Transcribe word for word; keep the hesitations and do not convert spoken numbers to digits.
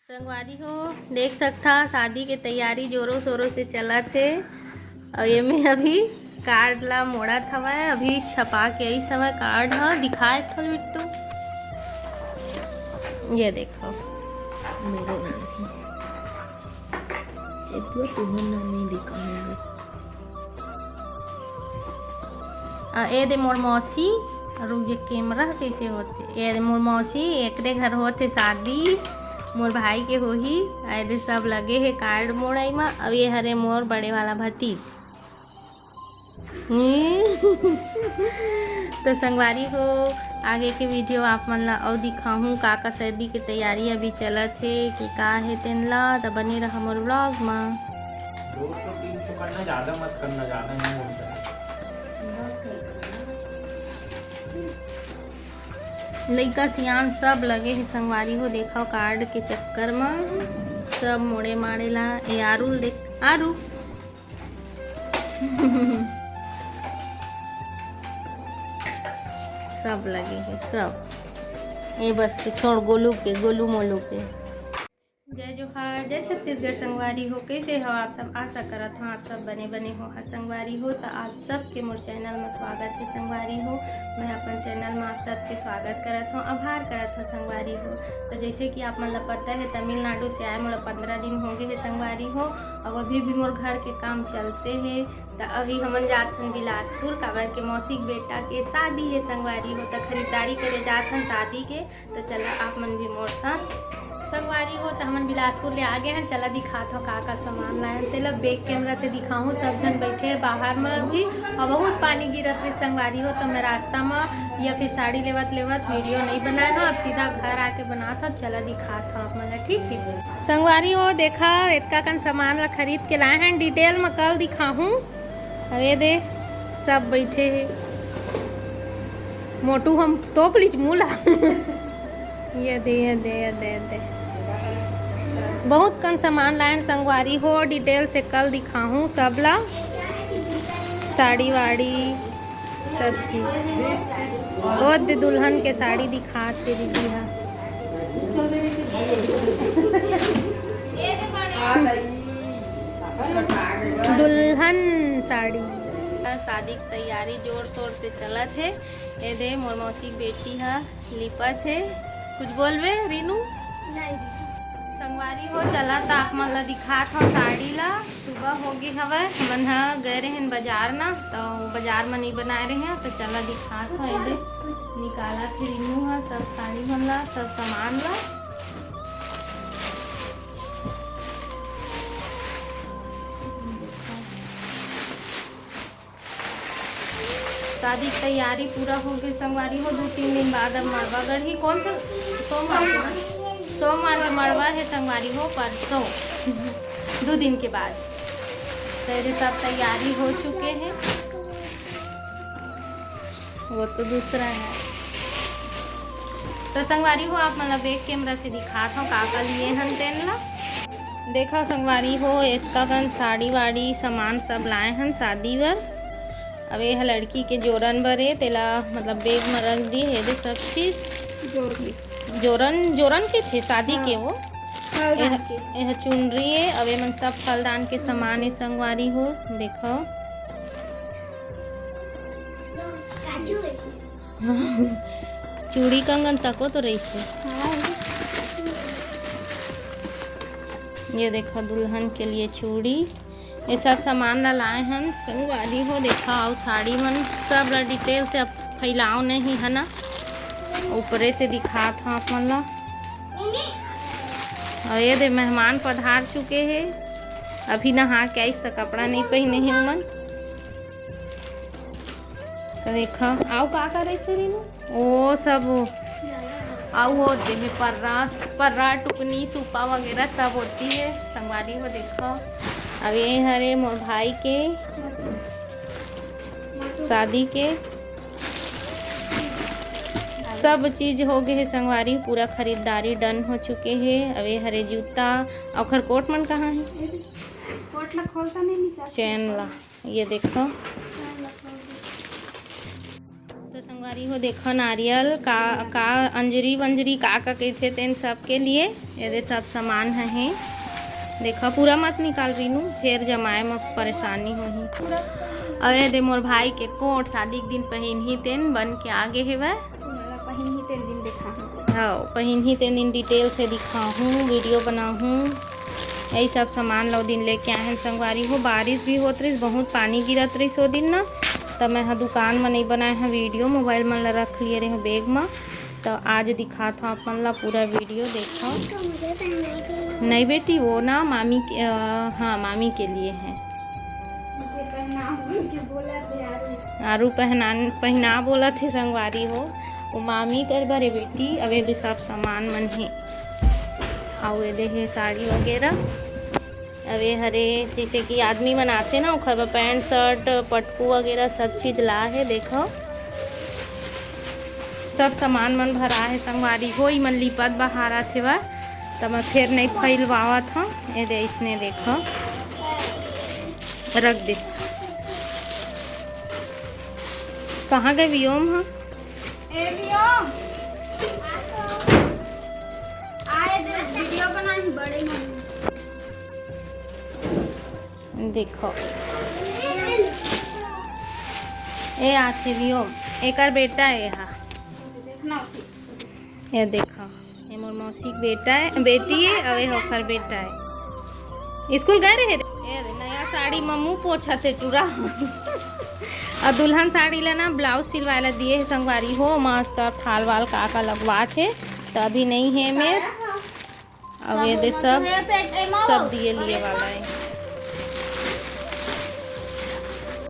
संगवारी हो, देख सकथा, शादी के तैयारी जोरों शोरों से चलत हे। अउ ये में अभी कार्ड ला मोड़त हवय, अभी छपा के आइस हवय कार्ड ह। दिखा एक ठो बिट्टू, ये देखो, मोरो नाम हे। ये तो तुमन नाम नहीं दिखा होंगे। अ, ए दे मोर मौसी, रुक जे, कैमरा कइसे होथे? ए दे मोर मौसी, एकरे घर होथे शादी, मोर भाई के होही। ए दे सब लगे हे कार्ड मोड़ई म। अब ये हरे मोर बड़े वाला भतीज। तो संगवारी हो, आगे के वीडियो आप मन ला अउ दिखाहूँ का का शादी के तैयारी अभी चलत हे कि का हे तेन ला, त बने रहा मोर व्लॉग म। दो सौ तीन सौ करना, ज्यादा मत करना, ज्यादा नहीं होता है। लइका सियान सब लगे हे संगवारी हो, देखव कार्ड के चक्कर म सब मोड़े माड़े ला। ए आरुल देख, आरू। सब लगे हे सब। ए बस के छोड़, गोलू के, गोलू मोलू के। जय जोहार, जय छत्तीसगढ़ संगवारी हो, कइसे हो आप सब? आशा करत हव आप सब बने बने हो। हाँ संगवारी हो, त आप सबके मोर चैनल म स्वागत हे संगवारी हो। मैं अपन चैनल म आप सबके स्वागत करत हव, आभार करत हव संगवारी हो। त जइसे कि आप मन ल पता हे, तमिलनाडु से आए मोला पंद्रह दिन हो गे हे संगवारी हो, अउ अभी भी मोर घर के काम चलते हे। त अभी हमन जात हन बिलासपुर, काबर के मौसी के बेटा के शादी हे संगवारी हो, त खरीदारी करे जात हन शादी के। त चला आप मन भी मोर साथ। संगवारी हो, त हमन बिलासपुर ले आ गे हन। चला दिखात हव का का सामान लाए हन, तेला बैक कैमरा से दिखाहूँ, सब झन बैठे हे बाहर म अभी, अउ बहुत पानी गिरत रहिस संगवारी हो, त मैं रास्ता म या फिर साड़ी लेवत लेवत वीडियो नहीं बनाए हव। अब सीधा घर आके बनात हव। चला दिखात हव आप मन ल, ठीक हे संगवारी हो। देखा, एतका कन सामान ला खरीद के लाए हन, डिटेल म कल दिखाहूँ। अउ ये दे, सब बैठे हे। मोटू हम तोप लीच मुँह ला। ये दे, ये दे, ये दे, ये दे। बहुत कन सामान लाएन संगवारी हो, डिटेल से कल दिखाहूँ सब ला। साड़ी वाड़ी, सब चीज। ओ दे, दुल्हन के साड़ी दिखात हे दीदी हा। दुल्हन साड़ी। शादी के तैयारी जोर शोर से चलत हे। ए दे, मोर मौसी के बेटी ह लिपत हे। कुछ बोलबे रीनू? नहीं। संगवारी हो, चला त आप मन ला दिखात हव साड़ी ला। सुबह हो गे हवय, हमन ह गए रहेन बाजार ना, त बाजार म नहीं बनाए रहे, त चला दिखात हव। ए दे, निकालत हे रीनू ह सब साड़ी मन ला, सब सामान ला। शादी के तैयारी पूरा हो गे संगवारी हो। दू तीन दिन बाद अब मड़वा गढ़ही। कौन सा? सोमवार के ना? सोमवार के मड़वा हे संगवारी हो, परसों। दू दिन के बाद। तो ये सब तैयारी हो चुके हे। वो तो दूसरा हे। तो संगवारी हो, आप मन ला बैक कैमरा से दिखात हव का का लिए हन तेन ला। देखा संगवारी हो, एतका कन साड़ी वाड़ी सामान सब लाए हन शादी बर। अब ये ह लड़की के जोरन बर ए, तेला मतलब बैग म रख दिए हे। ये दे सब चीज जोर के। जोरन, जोरन के थे शादी हाँ। के वो। फलदान ये ह-, के। ये ह चुनरी ए, अब ये मन सब फलदान के सामान ए संगवारी हो, देखो। काजू हे। चूड़ी कंगन तको तो रहिसे। हाँ। ये देखो दुल्हन के लिए चूड़ी, ये सब सामान ला लाए हन संगवारी हो। देखा, अउ साड़ी मन सब ला डिटेल से अब फैलाव नहीं हे ना, ऊपरे से दिखात हव आप मन ला। अउ ये दे मेहमान पधार चुके हे, अभी नहा के आइस त कपड़ा नहीं पहिने हे उमन। तो देखा, अउ का करे से रीनू? ओ सब, अउ वो दे हे पर्रा, पर्रा, टुकनी, सूपा वगैरह सब होती है संगवारी हो। देखा, अब ये हरे मोर भाई के शादी के सब चीज हो गए हे संगवारी, पूरा खरीदारी डन हो चुके हे। अब ये हरे जूता, ओखर कोट मन कहाँ हे? कोट ला खोलता नहीं नीचा। चैन ला, ये देखो। चैन ला खोल दे। तो संगवारी संगवारी हो, देखो नारियल का, का अंजरी वंजरी का, का कहिथे तेन सब के लिए। ये दे सब सामान ह हे। देखो पूरा मत निकाल रीनू, फेर जमाए म परेशानी होही। अउ ये दे मोर भाई के कोट, शादी के दिन पहिनही तेन बन के आगे हेवय। हाँ, पहिनही तेन दिन detail से दिखाहूँ, video बनाहूँ। यही सब सामान ला ओ दिन लेके आए हन संगवारी हो। बारिश भी होत रहिस, बहुत पानी गिरत रहिस ओ दिन ना, त मैं ह दुकान म नइ बनाए हव video, mobile मन ला रख लिए रहे bag म। त आज दिखात हव आप मन ला पूरा video देखव। नहीं बेटी, वो ना मामी के, अ, हाँ, मामी के लिए है। आरू पहना, पहना बोलत हे संगवारी हो, वो मामी कर बरे बेटी। अउ ये दे सब सामान मन हे, अउ ये दे हे साड़ी वगैरह। अउ ये हरे जैसे कि आदमी मन आथे ना, ओखर बर pant shirt, पटकू वगैरह सब चीज ला हे। देखो सब सामान मन भरा हे संगवारी हो। इमन लिपत बहारत हेवय, त मैं फेर नइ फैलवावत हव। ये दे इसने देखो, रख दे। कहाँ गए वियोम ह? ए वियोम, आए दे, video बनाए बड़े मम्मी। देखो, ए आथे वियोम, एकर बेटा ए हा। ये देखो, ये मोर मौसी के बेटा है, बेटी है, अउ ये ओकर बेटा है। स्कूल गए रहे रे? ए रे, नया साड़ी म मुँह पोछत हे टूरा। अउ दुल्हन साड़ी ला ना blouse सिलवाए ला दिए हे संगवारी हो, मस्त फाल वाल का का लगवा थे, त अभी नहीं है मेर। अउ ये दे सब, सब दिए लिए वाला है।